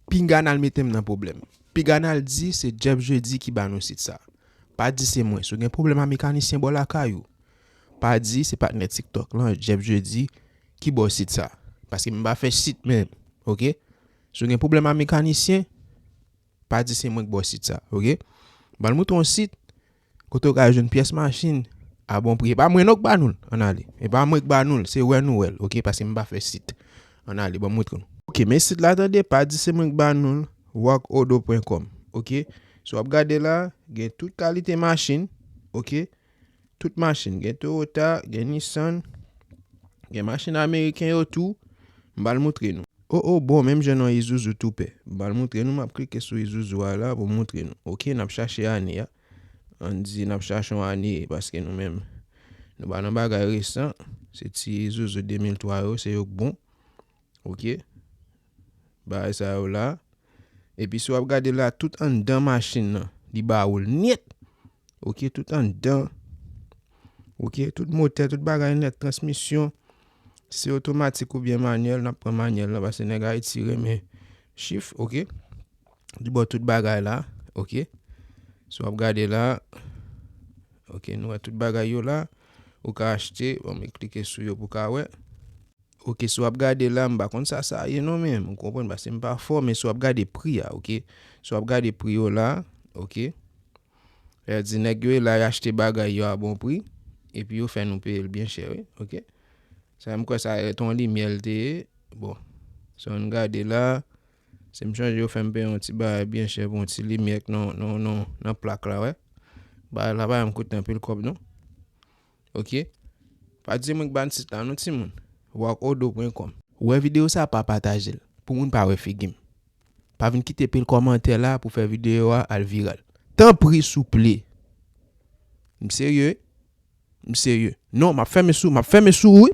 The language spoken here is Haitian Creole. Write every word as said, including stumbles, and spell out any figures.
Piga n al mete m nan pwoblèm. Piga n al di se Jeff Jeudi ki ba nou sit sa. Pa di se mwen. Si w gen pwoblèm a mekanisyen bò lakay ou, pa di se patnè TikTok lan, Jeff Jeudi, ki ba w sit sa. Paske m pa fè sit menm, oke? Si w gen pwoblèm a mekanisyen, pa di se mwen ki ba w sit sa, oke? M pral montre w yon sit kote w ka jwenn pyès machin a bon pri. E pa mwen non k ba nou l, ann ale. E pa mwen k ba nou l, se wè nou wè l, oke? Paske m pa fè sit. Ann ale, ban m montre nou. Oke, men sit la tande, pa di se mwen k ba nou l, rock auto pwen kòm, oke? Si w ap gade la, gen tout kalite machin, oke? Tout machin, gen Toyota, gen Nissan, gen machin ameriken yo tou, m pral montre nou. O, o, bon, menm jan non Isuzu tou pè. M pral montre nou, m ap klike sou Isuzu a la pou m montre nou. Oke, n ap chache ane a. Ann di n ap chache yon ane, paske nou menm, nou pa nan bagay resan. Se ti Isuzu de mil twa yo, se yo k bon. Oke. Bagay sa yo la. Epi si w ap gade la, tout anndan machin nan, li ba ou l nèt. Oke, tout anndan. Oke, tout motè, tout bagay nèt, transmisyon. Si otomatik oubyen manyèl, n ap pran manyèl la, paske nèg Ayiti renmen chif, oke. Li ba w tout bagay la, oke. Si w ap gade la, oke, nou wè tout bagay yo la. Ou ka achte, bon, m klike sou yo pou w ka wè. Oke, si w ap gade la, m pa konn sa sa ye non, men m konprann paske m pa fò, men si w ap gade pri a, oke. Si w ap gade pri yo la, oke. Sa vle di nèg yo la, y achte bagay yo a bon pri, epi yo fè nou peye l byen chè, wi, oke. Sa m kwè sa rete yon limyè l te ye. Bon, si w ann gade la, si m chanje yo fè m peye yon ti bagay byen chè pou yon ti limyè k nan, nan, nan, nan plak la, wè. Bagay la pa janm koute anpil kòb non. Oke. Pa di mwen k ba n sit la non timoun. Rock auto pwen kòm. Ou wè videyo sa pa pataje l. Pou moun pa wè figi m. Pa vin kite pil kòmantè la pou fè videyo a al viral. Tanpri souple. M serye wi. M serye. Non, m ap fèmen sou, m ap fèmen sou ou wi.